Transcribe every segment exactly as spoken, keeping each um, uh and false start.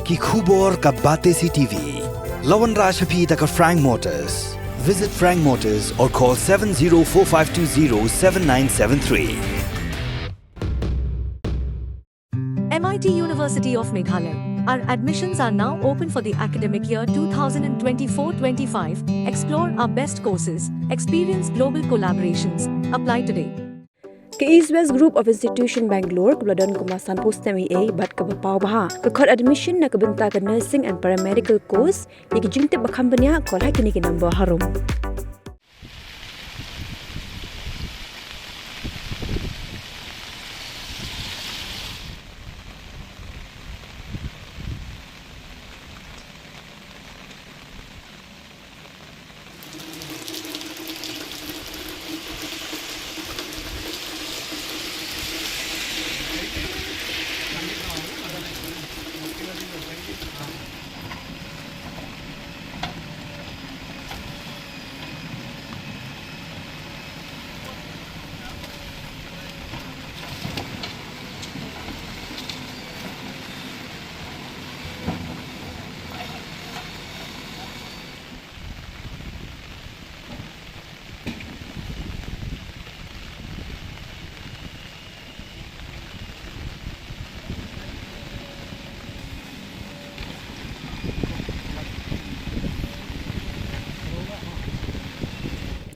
Ki khubor ka Batesi T V. La wanrah sha phi da ka Frank Motors. Visit Frank Motors or call seven zero four five two zero seven nine seven three. M I T University of Meghalaya. Our admissions are now open for the academic year two thousand twenty-four twenty-five. Explore our best courses, experience global collaborations. Apply today. Ka East West Group of Institution Bangalore, kaba la don kumba sanphew snem eiei bad kaba paw bha, ka khot admission na ka bynta ka nursing and paramedical course. Ïa ki jingtip ba kham bniah, call ha kine ki number harum.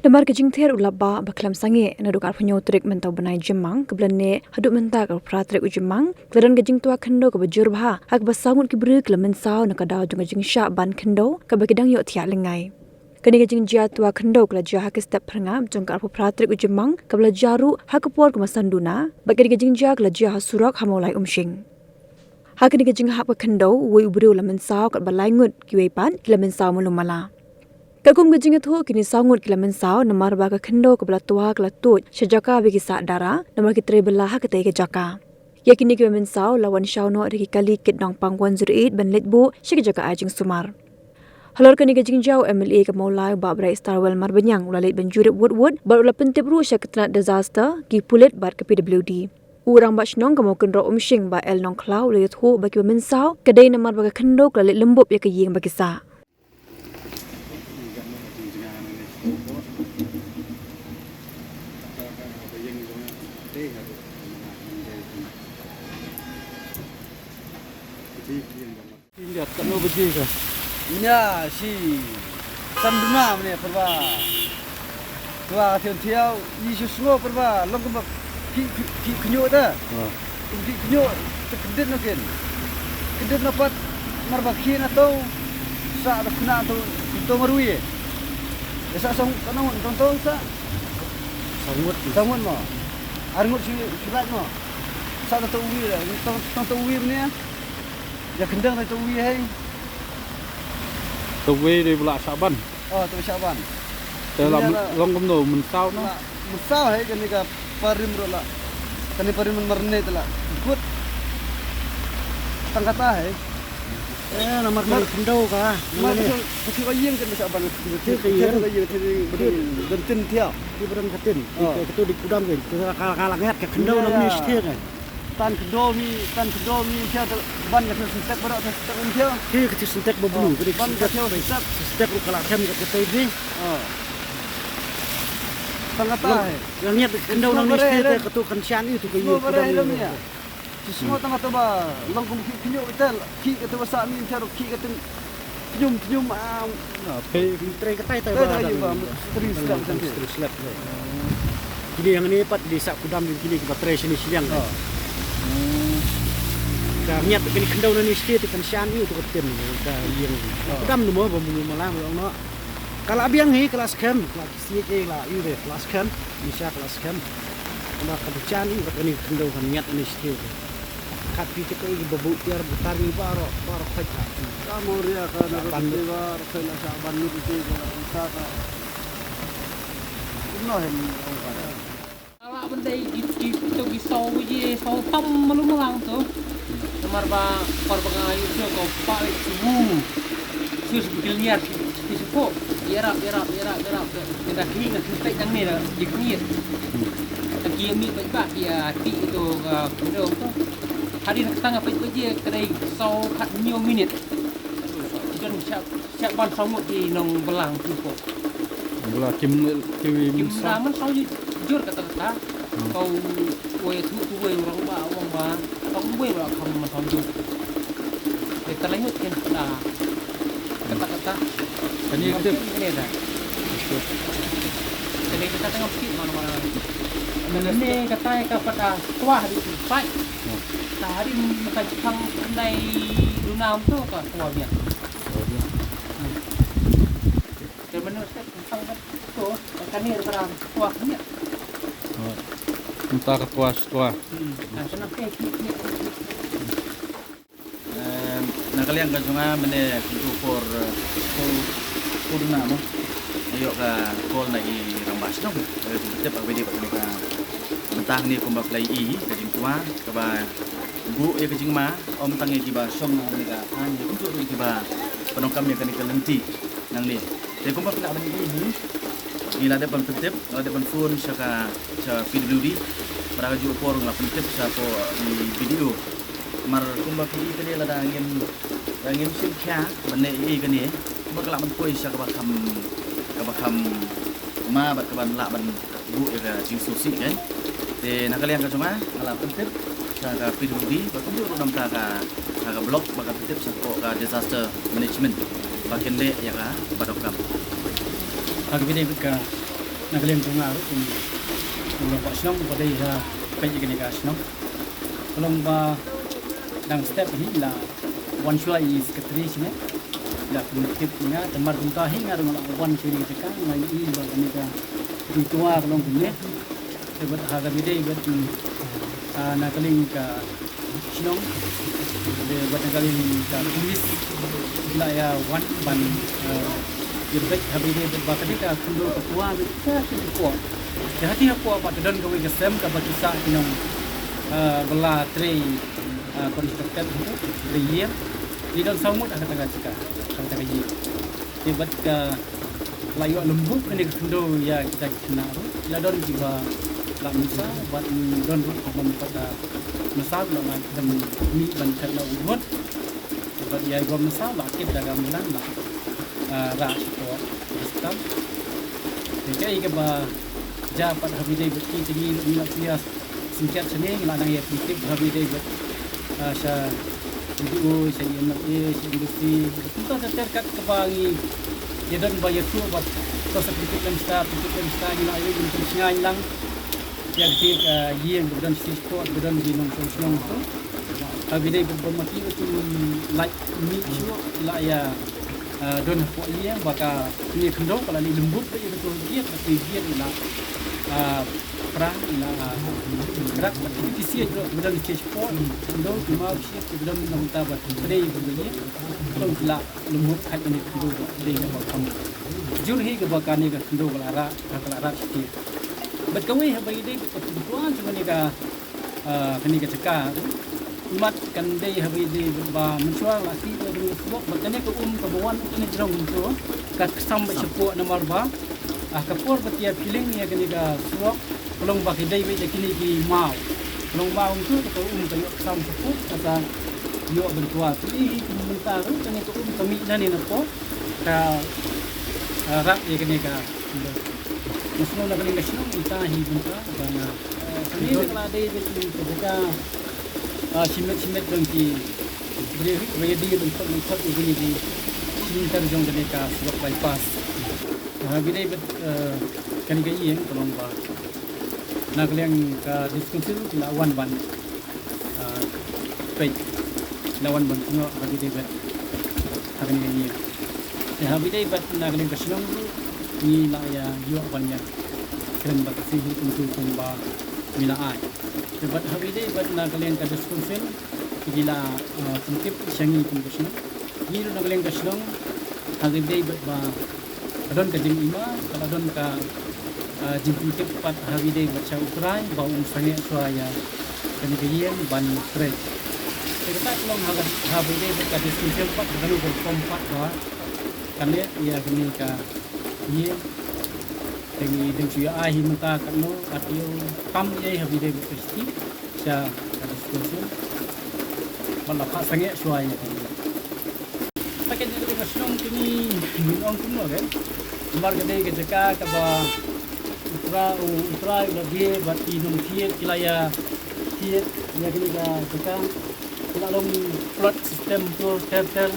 Namar ka jingther u lap ba ba khlem sangeh, naduh ka arphew hynñiew tarik mynta u bnai Jymmang, kaba la neh haduh mynta ka arphew phra tarik u Jymmang, ka la don ka jingtwa khyndew kaba jur bha ha kaba saw ngut ki briew ki la mynsaw na ka daw jong ka jingshah ban khyndew kaba ki dang ïoh thiah lyngngai. Kane ka jingjia twa khyndew ka la jia ha ka step phyrngap jong ka arphew phra tarik u Jymmang, kaba la jia ruh ha ka por kumba san duna, bad kane ka jingjia ka la jia ha surok ha Mawlai Umshing. Ha kane ka jinghap ka khyndew, uwei u briew u la mynsaw katba lai ngut kiwei pat ki la mynsaw malu mala. Katkum ka jingïathuh, kine saw ngut ki la mynsaw namar ba ka khyndew kaba la twa ka la tuid sha jaka ba ki sah dara, namar ki trei bylla ha katei ka jaka. Ïa kine kiba mynsaw la wan shaw noh da ki kali kit nongpang one zero eight ban leit buh sha ki jaka ai jingsumar. Halor kane ka jingjia u M L A ka Mawlai u Bah Brightstarwell Marbaniang u la leit ban jurip wut wut bad u la pyntip ruh sha ka tnat disaster, ki pulit bad ka P W D. U Rangbah Shnong ka Mawkynroh Umshing Bah L Nongkhlaw u la ïathuh ba kiba mynsaw ka dei namar ba ka khyndew ka la leit lymbup ïa ka ïing ba ki sah. Ïa, katno baje ka? Ïa, shi san duna mane pyrba. Pyrba thiaw thiaw, i shu sngew pyrba, long kumba ki, ki, ki khynñiuh ta. Ah. Kum ki khynñiuh, te kyndit noh kin. Kyndit noh pat, mar ba khie na to, sa da khna to, to marwei. Ïa sa song, katno ngut, tong tong sa. Saw ngut. Saw ngut mo. Ar ngut shi, shi lait mo. Sa da to uwei, tong, tong to uwei mane. Ïa kyndang da to uwei hei. To uwei dei ba la shah ban. Oh, to shah ban. Te la long kumno mynsaw na? Mynsaw hei kane ka parim ruh la. Kane parim mar ne te la. Kut. Tang kata hei. Eh, namar ka khyndew ka. Mar ka, ka ïing kan shah ban. Ka ïing. Ka ïing, ka ïing. Don tin thiaw. Di badan ka tin. Oh. Ka to di kudam kan. Ka, ka, ka la ngat ka khyndew na mane shi thiaw kan. Tan khyndew mi, tan khyndew mi, thiaw ban ka thiaw syntek baroh, thiaw syntek um thiaw. Ki ka thiaw syntek ba blue, oh, ka dei ban ka thiaw syntek. Syntek ruh ka la them ka tei dei. Oh. Tang kata hei. Yang niat khyndew nang ni state ka tu kan shan itu ka yu. Snow bare hei lam ya. Snow tang kata ba long kum ki khynñiuh ita, ki kata ba sa mi thiaw ki kata. Pynjum, pynjum, ah, phi trei katai tai ba, ba, ba, trei slab, trei slab. Kini yang ni pat di sa kudam di kini kiba trei sini siang. Oh. Ka ngiat kini khyndew na ni state kan shan ni tu ka tin ka yang. Oh. Kudam nu mo ba mu malang long no. Ka la biang hi, ka la skhem, ka la si ke la yu de, ka la skhem, ni sha ka la skhem. Ka la ka chan ni ka ni khyndew kan ngiat ni state. Kat phi te ko i ba bu tiar bu tar ni baroh, baroh khaj ka. Ka mo ria ka na ban ni baroh khaj la sa ban ni te ka la sa ka. No hem ong ka. Ala ban dei ki, ki to ki saw baje, saw tam malu malang to. Namar ba por ba nga yu to ko pa le subu. Sus bikil niar ki subu. Yarap, yarap, yarap, yarap. Kita ki nga kita nang ni la dik ni. Ki mi ba ba ya ti to ka khyndew to. Hadien kata nga peit peit ïa ka dei saw khathynñiew minit. Ki don shah, shah ban saw ngut ki nongbylla tu ko. Bylla kim, kim, kim da man saw jur kata kata. Hmm. Kau wei tu tu wei orang ba, orang ba. Kau wei ba kam man saw jur. Kita lanjut kan kata. Kata kata. Kani kata. Kani dah. Kani kata tengah sikit mana mana. Ini kata ka pada tuah di tempat. Hmm. Tadi makan cipang nai dunam tu ka kuah dia. Kuah dia. Hmm. Ke mana set cipang tu, kan ni ada kuah dia. Oh. Entah ke kuah, kuah. Hmm. Nah, sana ke, ke, ke, ke. Em, na ka liang ka jong nga mynne kyntu por, eh, por, por na mo. Ïoh ka call na i rangbah shnong. Eh, tip ba dei ba ka mynta hangne kumba phi la ïohi ka jingtwa kaba buh ïa ka jingma, ym tang ïa kiba shong hangne ka thaiñ, ïa kumjuh ruh ïa kiba pyndonkam ïa kane ka lynti nangne. Te kumba phi lah ban ïohi hi, ngi la dep ban pyntip, la dep ban phone sha ka, sha P W D. Bad ha kajuh ka por nga la pyntip sha ko i B D O. Namar kumba phi i kane lada ngim, lada ngim shim khia ban leh ei ei kane, kumba ka lah ban poi sha kaba kham, kaba kham ma bad kaba lah ban buh ïa ka jingsngewsih kan. Te na ka liang ka jong nga, nga la pyntip sha ka P W D bad kumjuh ruh na bynta ka, ka, ka block bad ka pyntip sha ko ka disaster management ba kin leh ïa kaba donkam. Ha kaba ïadei bad ka, na ka liang jong nga ruh kum, kum u rangbah shnong ba dei ha peit ïa kane ka shnong. Ka long ba dang step hi la wan shuwa i secretary shane. La pyntip ïa nga, te namar kumta hi nga ruh nga la wan shuwa ïa ka jaka, nga ïohi ba kane ka jingtwa ka long kumne. Te bad ha kaba ïadei bad, mm, ah, na ka liang ka shnong, te bad na ka liang ka police la ïa wan ban, ah, ïa peit ha kaba ïadei bad ba kane ka khyndew ka twa bad ka khyndew ka twa. Te ha kane ka por ba te don kawei ka sem kaba ki sah ki nong, ah, bylla trei, ah, constructed hangto, trei ïing. Ki don saw ngut ha kata ka jaka, ha kata ka ïing. Te bad ka la ïoh lymbup kane ka khyndew ïa kita ki khynnah ruh. La don kiba la mynsaw bad don ruh kiba ym pat, ah, mynsaw, la, la khlem mih ban khat la u ngut. Bad ïa i bym mynsaw la kit da ka ambulance la, ah, rah shapoh hospital. Te kaei kaba jia pat ha kaba ïadei bad ki, te ngi, ngi la pynïaid sngewthuh shane, ngi la nang ïa pyntip ha kaba ïadei bad, ah, sha B D O, sha M L A, sha M D C. Kumta ter ter kat kaba ngi ïa don ba ïathuh ba to sa pyntip lem sha, pyntip lem sha, ngi la ïa pyntip sngewthuh lang. Ïa kata ka ïing ba don shi spot ba don ki nongshong shnong tu. Ha kaba ïadei bad ba ma ki ba kin lait mih shuh, la ïa, ah, don hapoh ïing ba kane ka khyndew ka la leit lymbup bad ïa katu ka gate, bad ka gate la, ah, pra, la, ah, rak bad ki, ki siej ruh ba don shi spot, khyndew ki maw shi ki ba don na bynta ba pdei ba ïa. Khyndew ki la lymbup khat kane ka khyndew ba pdei ba kham jur hi kaba kane ka khyndew ka la rah, ka la rah shi. Bad kawei ha kaba ïadei bad ka jingtwa jong kane ka, ah, kane ka jaka. Mat kan dei ha kaba ïadei bad ba mynshuwa la tih ïa kane ka surok bad kane ka um kaba wan kane jrong tu ka ksam bad shapoh namar ba, ah, ka por ba ki ïa filling ïa kane ka surok ka long ba ki dei bad ïa kine ki maw. Ka long ba um tu ka um ka ïoh ksam shapoh kata ïoh ban twa. Te hi kum mynta ruh kane ka um ka mih na ne na pdeng ka, ah, rah ïa kane ka Nga sngew na ka liang ka shnong ita hi bynta ba nga, eh, kane ka la dei bad ka bynta, ah, shimet shimet jong ki briew hi ba ïa dei ban khot ban khot ïa kine ki shinter jong kane ka surok bypass. Ha kaba ïadei bad, eh, kane ka ïing ka long ba na ka liang ka district council ki la wan ban ah, peit, la wan ban pynïoh ha kaba ïadei bad ha kane ka ïing. Te ha kaba ïadei bad na ka liang ka shnong ruh ngi la ïa ïoh ban ïa kren bad ka shisha kumtu kumba ngi la ai. Te bad ha kaba ïadei bad na ka liang ka district council ki la, ah, pyntip sha ngi kum ka shnong. Ngi ruh na ka liang ka shnong ha kaba ïadei bad ba ka don ka jingima, ka la don ka, ah, jingpyntip pat ha kaba ïadei bad sha u trai ba un sangeh shuwa ïa kane ka ïing ban trei. Te kata ka long ha ka, ha kaba ïadei bad ka district council pat, ka don ka rukom pat ba kan leh ïa kane ka ïing. Te ngi dang shu ïa ai hi mynta katno, kat ïew tam ïa ha kaba ïadei bad ka state sha ka district council. Ban la phah sangeh shuwa ïa kane. Ka dei ka shnong kane, ngin ong kumno re. Namar ka dei ka jaka kaba u Trai, u Trai u la die bad ki nongthied ki la ïa thied ïa kane ka jaka. Ki la long flood system to ter ter.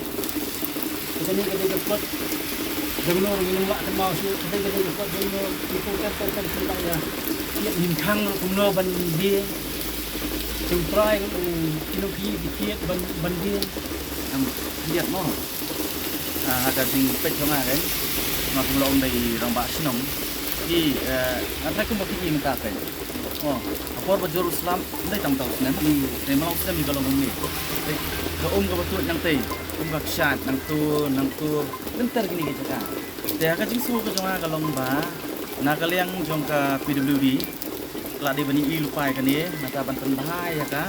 Kane ka dei ka flood jong no, ngin ym lah kynmaw shuh, ka dei ka dei ka flood jong no, ki to ter ter ter ki la ïa thied, ngim khang ruh kumno ban die. Te u Trai u, ki nongthied ki thied ban, ban die. Em, thied mo. Ah, ha ka jingpeit jong nga kan, nga kum la ong dei rangbah shnong. Ki, eh, nga tharai kumba phi i mynta kan. Oh, ka por ba Jerusalem, ym dei tang tau snem. Hmm. Dei ma long snem ïa ka long kumne. Te ka um kaba tuid nangtei, um ka kshaid, nangtur, nangtur, lynter kine ki jaka. Te ha ka jingsngew ka jong nga ka long ba, na ka liang jong ka P W D, ka la dei ban ïohi lypa ïa kane, nangta ban pynbha ïa ka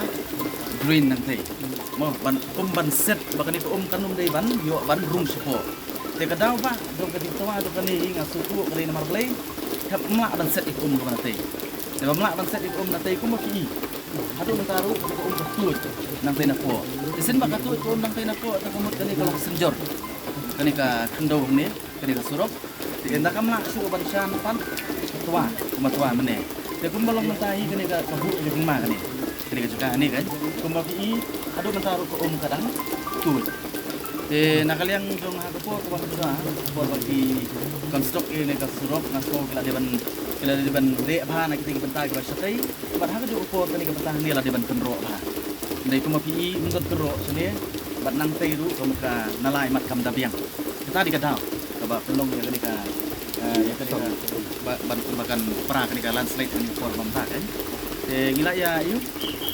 drain nangtei. Mo, ban, kum ban set ba kane ka um kan ym dei ban ïoh ban rung shapoh. Te ka daw ba jong ka jingtwa jong kane, nga sngewthuh ka dei namar balei hap ym lah ban set ïa ka um kaba nangtei. Te ba ym lah ban set ïa ka um nangtei kumba phi i, haduh mynta ruh ka um ka tuid nangtei napoh. Te shisien ba ka tuid ka um nangtei napoh, te ka mut kane ka long synjor, kane ka khyndew hangne, kane ka surok. Te ynda kam lah shuh ban shan pat, ka twa, kumba twa mynne. Te kumba long mynta hi kane ka, ka buh ka jingma kane. Kane ka jaka kane kan. Kumba phi i, haduh mynta ruh ka um ka dang tuid. Te na ka liang jong ha ka por kaba mynta, ka por ba ki construct ïa kane ka surok, nga sngew ki la dei ban, ki la dei ban leh bha na kitei ki bynta kiba shatei. Bad ha kajuh ka por kane ka bynta hangne la dei ban kynroh bha. Hynrei kumba phi i, ym don kynroh shane, bad nangtei ruh ka mut ka nalai mat kam da biang. Kata dei ka daw kaba pynlong ïa kane ka, eh, ïa kane ka, ba, ban, ba kan pra kane ka landslide kane ka por ba mynta kan. Te ngi la ïa ïoh,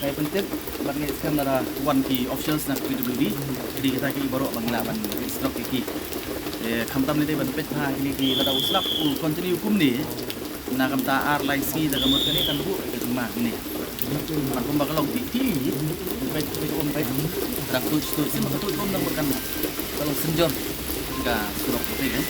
ka ïa pyntip, bad ngi skhem lada wan ki officials na ka P W D, ki dei kita ki baroh ba ngi lah ban instruct ïa ki. Te khamtam ne dei ban peit bha kine ki, lada u slap u continue kumne, na ka bynta ar lai sngi da ka mut kane kan buh ka jingma kane. Mar kumba ka long phi i, peit, peit ka um, peit. Ka dang tuid, tuid, shisien ba ka tuid ka um dang mut kan, ka long synjor ka surok kane kan.